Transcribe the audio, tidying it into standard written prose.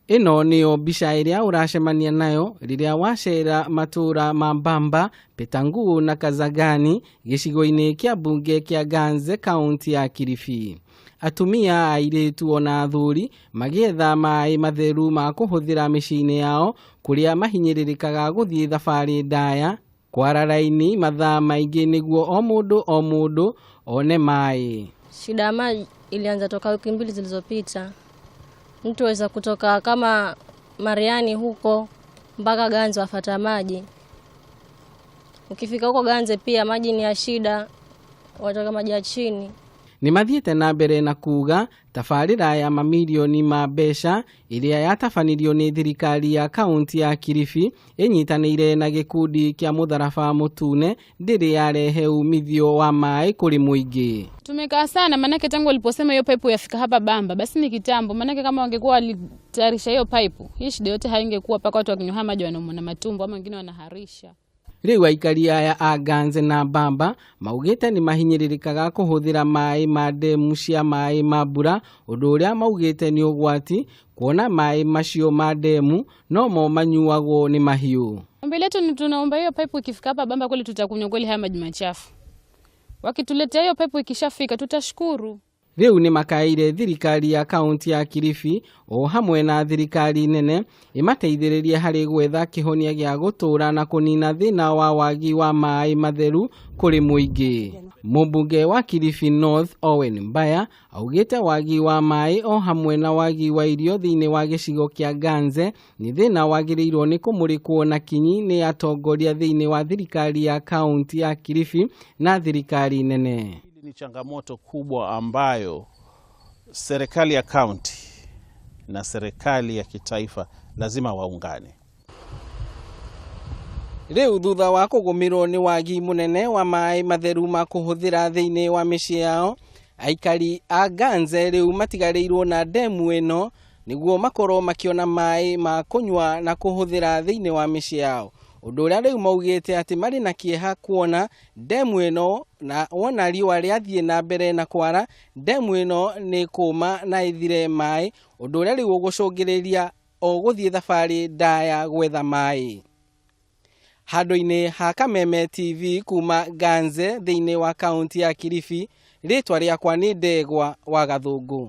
Ĩno nĩyo mbica ĩrĩa ũracemania nayo rĩrĩa wacera matũra ma Mbamba, Petanguu na Kazagani gĩcigo-inĩ kĩa mbunge kĩa Ganze kaunti ya Kilifi. Atumia, airĩtu ona athuri magĩetha maĩ matheru ma kũhũthĩra mĩciĩ-inĩ yao kũrĩa mahinyĩrĩrĩkaga gũthiĩ thabarĩ ndaya kwara raini mathaa maingĩ nĩguo o mũndũ o mũndũ one maĩ. Shida ya maji ilianza toka wiki mbili zilizopita. Mtu aweza kutoka kama Mariani huko mpaka Ganze wafata maji. Ukifika huko Ganze pia maji ni ya shida, watoka maji ya chini. Nĩ mathiĩte na mbere na kuga tabarĩra ya mamirioni ma mbeca ĩrĩa yatabanirio nĩ thirikari ya kaunti ya Kilifi ĩnyitanĩire na gĩkundi kĩa mũtharaba mũtune ndĩrĩ yarehe umithio wa maĩ kũrĩ mũingĩ. Tumekaa sana manake tangu waliposema hiyo pipe yafika hapa Bamba basi ni kitambo, manake kama wangekuwa walitayarisha hiyo pipe hii shida yote haingekuwa, mpaka watu wakinywa maji wanaumwa na matumbo ama wengine wanaharisha. Rĩu aikari aya a Ganze na Mbamba maugĩte nĩ mahinyĩrĩrĩkaga kũhũthĩra maĩ ma ndemu cia maĩ ma mbura, ũndũ ũrĩa maugĩte nĩ ũgwati kuona maĩ macio ma ndemu nomo manyuagwo nĩ mahiũ. Ombi letu ni tunaomba hiyo pipe ikifika hapa Bamba kweli tutakunywa kweli haya maji machafu. Wakituletea hiyo pipe ikishafika tutashukuru. Rĩu nĩ makaĩire thirikari ya kaunti ya Kilifi o hamwe na thirikari nene ĩmateithĩrĩrie harĩ gwetha kĩhonia gĩa gũtũũra na kũnina thĩna wa wagi wa maĩ matheru kũrĩ mũingĩ. Mũmbunge wa Kilifi North Owen Mbaya augĩte wagi wa maĩ o hamwe na wagi wa irio thĩinĩ wa gĩcigo kĩa Ganze nĩ thĩna wagĩrĩirwo nĩ kũmũrĩkwo na kinyi nĩ atongoria thĩinĩ wa thirikari ya kaunti ya Kilifi na thirikari nene. Hili ni changamoto kubwa ambayo serikali ya kaunti na serikali ya kitaifa lazima waungane. Rĩu thutha wa kũgũmĩrwo nĩ wagi mũnene wa maĩ matheru ma kũhũthĩra thĩinĩ wa mĩciĩ yao, aikari a Ganze rĩu matigarĩirwo na ndemu ĩno nĩguo makorwo makĩona maĩ ma kũnyua na kũhũthĩra thĩinĩ wa mĩciĩ yao, ũndũ ũrĩa rĩu maugĩte atĩ marĩ na kĩeha kuona ndemu ĩno na wona riũa rĩathiĩ na mbere na kwara ndemu ĩno nĩ kũma na ĩthire maĩ, ũndũ ũrĩa rĩu ũgũcũngĩrĩria o gũthiĩ thabarĩ ndaya gwetha maĩ. Handũ-inĩ ha Kameme TV kuma Ganze thĩinĩ wa kaunti ya Kilifi, rĩtwa rĩakwa nĩ Ndegwa wa Gathũngũ.